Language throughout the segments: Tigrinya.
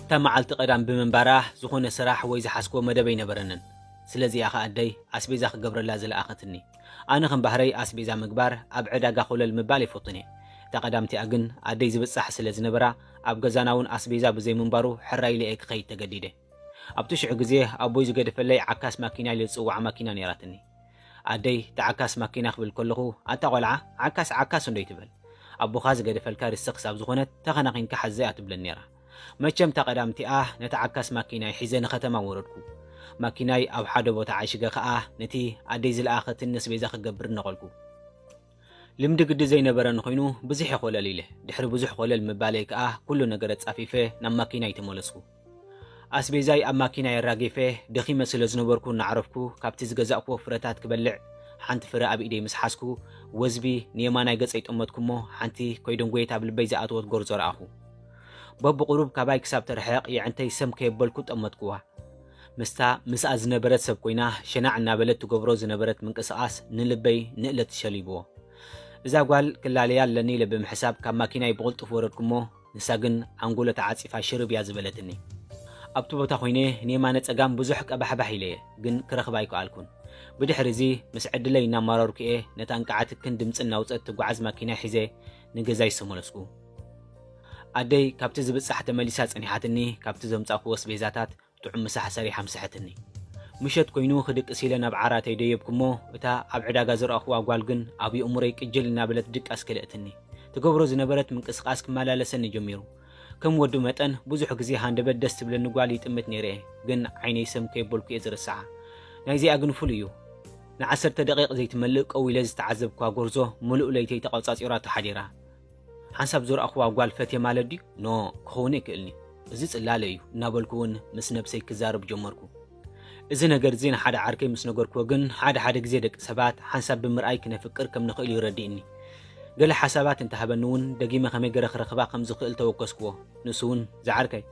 እታ መዓልቲ ቀዳም ብምንባራ፣ ዝኾነ ስራሕ ወይ ዝሓዝክዎ መደብ ኣይነበረንን። ስለዚኣ ኸኣ ኣደይ ኣስቤዛ ክገብረላ ዝለኣኸትኒ። ኣነ ከም ባህረይ ኣስቤዛ ምግባር፣ ኣብ ዕዳጋ ኮለል ምባል ኣይፈቱን እየ። እታ ቀዳምቲኣ ግን ኣደይ ዝብጻሕ ስለ ዝነበራ፣ ኣብ ገዛና እውን ኣስቤዛ ብዘይምንባሩ ሕራይ ኢለ እየ ክኸይድ ተገዲደ። ኣብቲ ሽዑ ግዜ ኣቦይ ዝገደፈለይ ዓካስ ማኪና ኢለ ዝጽውዓ ማኪና ነይራትኒ። ኣደይ እታ ዓካስ ማኪና ክብል ከለኹ፣ ኣታ ቆልዓ፣ ዓካስ ዓካስ እንዶ ይትበል። ኣቦኻ ዝገደፈልካ ርስቲ ክሳብ ዝኾነት ተኸናኺንካ ሓዘያ ትብለኒ ነይራ። መቸም እታ ቀዳምቲኣ ነታ ዓካስ ማኪናይ ሒዘ ንኸተማ ወረድኩ። ማኪናይ ኣብ ሓደ ቦታ ዓሽገ ኸኣ ነቲ ኣደይ ዝለኣኸትኒ ኣስቤዛ ክገብር ነቐልኩ። ልምዲ ግዲ ዘይነበረኒ ኮይኑ ብዙሕ እየ ኮለል ኢለ። ድሕሪ ብዙሕ ኮለል ምባለይ ከኣ ኩሉ ነገር ኣጻፊፈ ናብ ማኪናይ ተመለስኩ። ኣስቤዛይ ኣብ ማኪናይ ኣራጊፈ ደኺመ ስለ ዝነበርኩ እናዕረፍኩ ካብቲ ዝገዛእክዎ ፍረታት ክበልዕ ሓንቲ ፍረ ኣብ ኢደይ ምስ ሓዝኩ ወዝቢ ንየማናይ ገጸይ ጠመትኩ እሞ ሓንቲ ኮይደንጎየት ኣብ ልበይ ዝኣተወት ጎርዞ ረኣኹ። በብቑሩብ ካባይ ክሳብ ትርሕቕ የዕንተይ ሰም ከየበልኩ ጠመትኩዋ። ምስታ ምስኣ ዝነበረት ሰብ ኮይና ሸናዕ እናበለት ትገብሮ ዝነበረት ምንቅስቓስ ንልበይ ንእለት ሸሊብዎ። እዛ ጓል ክላለያ ኣለኒ ኢለ ብምሕሳብ ካብ ማኪናይ ብቕልጡፍ ወረድኩ እሞ ንሳ ግን ኣንጎሎ ተዓጺፋ ሽርብ እያ ዝበለትኒ። ኣብቲ ቦታ ኮይነ ንየማነ ጸጋም ብዙሕ ቀባሕባሕ ኢለየ፣ ግን ክረኽባ ኣይከኣልኩን። ብድሕሪ እዚ ምስ ዕድለይ እናማረርኩ እየ ነታ እንቅዓትክን ድምጺ እናውጸት ትጓዓዝ ማኪናይ ሒዘ ንገዛይ ዝተመለስኩ። ኣደይ ካብቲ ዝብጻሕ ተመሊሳ ጸኒሓትኒ፣ ካብቲ ዘምጻእክዎ ኣስቤዛታት ጥዑም ምሳሕ ሰሪሓ ኣምስሐትኒ። ምሸት ኮይኑ ክድቅስ ኢለ ናብ ዓራተይ ደየብኩ እሞ፣ እታ ኣብ ዕዳጋ ዝረኣኽዋ ጓል ግን ኣብ የእሙረይ ቅጅል እናበለት ድቃስ ከልአትኒ። ትገብሮ ዝነበረት ምንቅስቓስ ክመላለሰኒ ጀሚሩ። ከም ወዲ መጠን ብዙሕ ግዜ ሃንደበት ደስ ትብለኒ ጓል ይጥምት ነይረ እየ፣ ግን ዓይነይ ሰም ከየበልኩ እየ ዝርስዓ። ናይዚኣ ግን ፍሉይ እዩ። ንዓሰርተ ደቂቕ ዘይትመልእ ቀው ኢለ ዝተዓዘብክዋ ጎርዞ ምሉእ ለይተይ ተቖጻጺራቶ ሓዲራ። ሓንሳብ ዝረኣኽዋ ጓል ፈትየ ማለት ድዩ? ኖ፣ ክኸውን ኣይክእልን'ዩ። እዚ ጽላለ እዩ እናበልኩ እውን ምስ ነብሰይ ክዛረብ ጀመርኩ። እዚ ነገር እዚ ንሓደ ዓርከይ ምስ ነገርክዎ ግን፣ ሓደ ሓደ ግዜ ደቂ ሰባት ሓንሳብ ብምርኣይ ክነፍቅር ከም ንኽእል እዩ ረዲእኒ። ገለ ሓሳባት እንተሃበኒ እውን፣ ደጊመ ከመይ ገረ ክረኽባ ከም ዝኽእል ተወከስክዎ። ንሱ እውን፣ ዝዓርከይ፣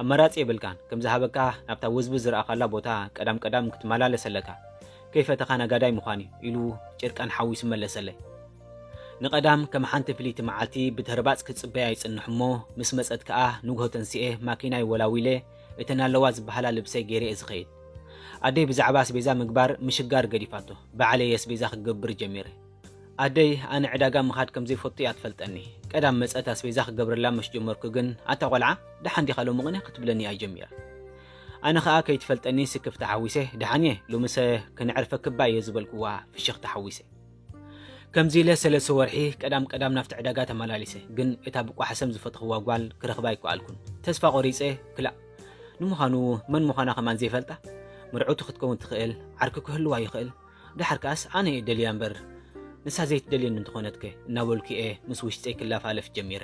ኣማራጺ የብልካን፣ ከም ዝሃበካ ናብታ ወዝቢ ዝረኣኻላ ቦታ ቀዳም ቀዳም ክትመላለስ ኣለካ። ከይፈተኻ ነጋዳይ ምዃን እዩ፣ ኢሉ ጭርቃን ሓዊሱ መለሰለይ። ንቐዳም ከም ሓንቲ ፍልይቲ መዓልቲ ብተርባጽ ክጽበያ ይጽንሕ እሞ፣ ምስ መጸት ከኣ ንግሆ ተንሲኤ ማኪናይ ወላዊለ፣ እተን ኣለዋ ዝበሃላ ልብሰይ ገይረ እየ ዝኸይድ። ኣደይ ብዛዕባ ኣስቤዛ ምግባር ምሽጋር ገዲፋቶ፣ ባዕለይ ኣስቤዛ ክገብር ጀሚረ። ኣደይ ኣነ ዕዳጋ ምኻድ ከም ዘይፈቱ እያ ትፈልጠኒ። ቀዳም መጸት ኣስቤዛ ክገብረላ ምስ ጀመርኩ ግን፣ ኣታ ቆልዓ፣ ደሓን ዲኻ ሎሚ ቅነ ክትብለኒ እያ ጀሚራ። ኣነ ኸኣ ከይትፈልጠኒ ስክፍ ተሓዊሰ፣ ደሓን እየ፣ ሎምሰ ከነዕርፈክባ እየ ዝበልክዋ ፍሽኽ ተሓዊሰ። ከምዚ ኢለ ሰለስተ ወርሒ ቀዳም ቀዳም ናብቲ ዕዳጋ ተመላሊሰ፣ ግን እታ ብቋሕ ሰም ዝፈተኽዋ ጓል ክረኽባ ኣይከኣልኩን። ተስፋ ቆሪጸ፣ ክላእ። ንምዃኑ መን ምዃና ከማን ዘይፈልጣ? መርዑቱ ክትከውን ትኽእል፣ ዓርኪ ክህልዋ ይኽእል። ደሓር ከኣስ ኣነ እየ ደልያ እምበር፣ ንሳ ዘይትደልየኒ እንተኾነትከ? እናበልኩ እየ ምስ ውሽጠይ ክላፋለፍ ጀሚረ።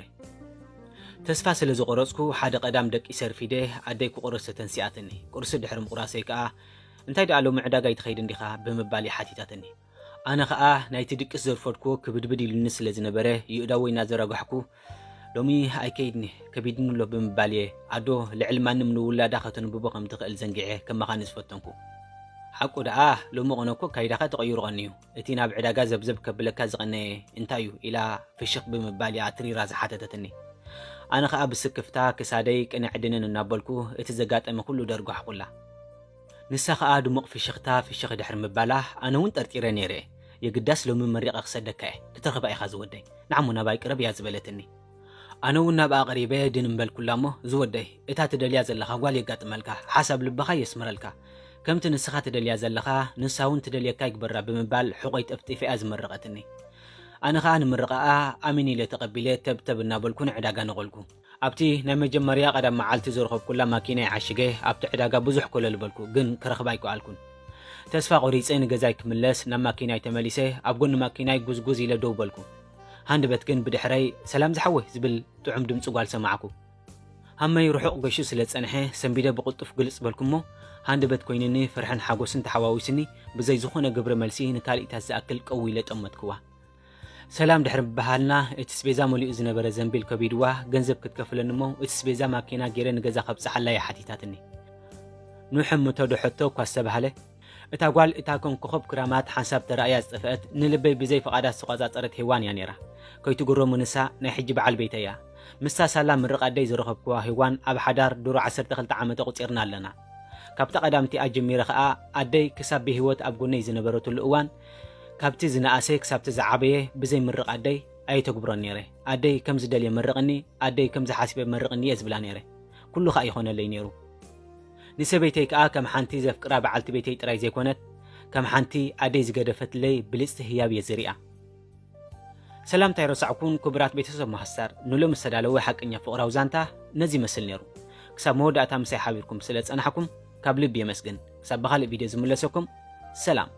ተስፋ ስለ ዝቆረጽኩ፣ ሓደ ቀዳም ደቂሰ ኣርፊደ ኣደይ ክቑርስ ተተንሲኣትኒ። ቁርሲ ድሕሪ ምቑራሰይ ከኣ፣ "እንታይ ደኣ ሎሚ ዕዳጋ ኣይትኸይድ እንዲኻ?" ብምባል እያ ሓቲታትኒ። ኣነ ኸኣ ናይቲ ድቅስ ዘርፈድኩዎ ክብድብድ ኢሉኒ ስለ ዝነበረ፣ ይእዳወይ እናዘራጋሕኩ፣ "ሎሚ ኣይከይድኒ፣ ከቢድኒ ኣሎ" ብምባል እየ፣ ኣዶ ልዕሊ ማንም ንውላዳ ከተንብቦ ከም ትኽእል ዘንጊዐ ከመኻኒ ዝፈተንኩ። "ሓቁ ደኣ፣ ሎሚ ቕነ እኮ ኣካይዳኻ ተቐይሩ ቐንዩ። እቲ ናብ ዕዳጋ ዘብዘብ ከብለካ ዝቐነየ እንታይ እዩ?" ኢላ ፍሽኽ ብምባል እያ ኣትሪራ ዝሓተተትኒ። ኣነ ኸኣ ብስክፍታ ክሳደይ ቅነ ዕድንን እናበልኩ፣ እቲ ዘጋጠመ ኩሉ ደርጓሕኩላ። ንሳ ኸኣ ድሙቕ ፍሽኽታ ፍሽኽ ድሕሪ ምባላ፣ ኣነ እውን ጠርጢረ ነይረ እየ። "የግዳስ ሎሚ መሪቐ ክሰደካ እየ፣ ክትረኽባ ኢኻ ዝወደይ። ንዓሞ ናባይ ቅረብ" እያ ዝበለትኒ። ኣነ እውን ናብኣ ቀሪበ ድን እምበልኩላ እሞ፣ "ዝወደይ፣ እታ ትደልያ ዘለኻ ጓል የጋጥመልካ፣ ሓሳብ ልብኻ የስምረልካ። ከምቲ ንስኻ ትደልያ ዘለኻ፣ ንሳ እውን ትደልየካ ይግበራ" ብምባል ሕቖይ ጠፍጢፈ እያ ዝመረቐትኒ። ኣነ ኸኣ ንምርቓኣ ኣሚን ኢለ ተቐቢለ፣ ተብተብ እናበልኩ ንዕዳጋ ነቐልኩ። ኣብቲ ናይ መጀመርያ ቀዳም መዓልቲ ዝረኸብኩላ ማኪናይ ዓሽገ ኣብቲ ዕዳጋ ብዙሕ ኮለል በልኩ፣ ግን ክረኽባ ኣይከኣልኩን። ተስፋ ቆሪጸ ንገዛይ ክምለስ ናብ ማኪናይ ተመሊሰ ኣብ ጎኒ ማኪናይ ጉዝጉዝ ኢለ ደው በልኩ። ሃንደበት ግን ብድሕረይ "ሰላም ዝሓወይ" ዝብል ጥዑም ድምጺ ጓል ሰማዕኩ። ሃመይ ርሑቕ ገሹ ስለ ዝጸንሐ ሰንቢደ ብቕልጡፍ ግልጽ በልኩ እሞ፣ ሃንደበት ኮይንኒ ፍርሕን ሓጎስን ተሓዋዊስኒ ብዘይ ዝኾነ ግብረ መልሲ ንካልኢታት ዝኣክል ቀው ኢለ ጠመትክዋ። ሰላም ድሕሪ ምብሃልና፣ እቲ ስቤዛ መሊኡ ዝነበረ ዘንቢል ከቢድዋ፣ ገንዘብ ክትከፍለኒ እሞ፣ እቲ ስቤዛ ማኪና ገይረ ንገዛ ከብጽሓላ እያ ሓቲታትኒ። ኑሕ እምቶ ዶ ሕቶ እኳ ዝተባህለ፣ እታ ጓል እታ ከም ኮኾብ ክራማት ሓንሳብ ተራእያ ዝጠፍአት፣ ንልበይ ብዘይ ፍቓዳ ዝተቖጻጸረት ሄዋን እያ ነይራ። ከይትግረሙ ንሳ ናይ ሕጂ በዓል ቤተይ እያ። ምስታ ሳላ ምርቕ ኣደይ ዝረኸብክዋ ሂዋን ኣብ ሓዳር ድሮ ዓሰርተ ክልተ ዓመት ኣቑጺርና ኣለና። ካብታ ቀዳምቲኣ ጀሚረ ከኣ ኣደይ ክሳብ ብህይወት ኣብ ጎነይ ዝነበረትሉ እዋን፣ ካብቲ ዝነኣሰ ክሳብቲ ዝዓበየ ብዘይ ምርቕ ኣደይ ኣየተግብሮን ነይረ። ኣደይ ከም ዝደልየ መርቕኒ፣ ኣደይ ከም ዝሓስበ መርቕኒ እየ ዝብላ ነይረ። ኩሉ ከኣ ይኾነለይ ነይሩ። ንሰበይተይ ከኣ ከም ሓንቲ ዘፍቅራ በዓልቲ ቤተይ ጥራይ ዘይኮነት፣ ከም ሓንቲ ኣደይ ዝገደፈትለይ ብልጽቲ ህያብ እየ ዝሪኣ። ሰላምታ ኣይረሳዕኩን ክቡራት ቤተሰብ ማስተር፣ ንሎሚ ዝተዳለወ ሓቀኛ ፍቕራዊ ዛንታ ነዚ ይመስል ነይሩ። ክሳብ መወዳእታ ምሳይ ሓቢርኩም ስለ ዝጸናሕኩም ካብ ልቢ የመስግን። ክሳብ ብኻልእ ቪድዮ ዝምለሰኩም፣ ሰላም።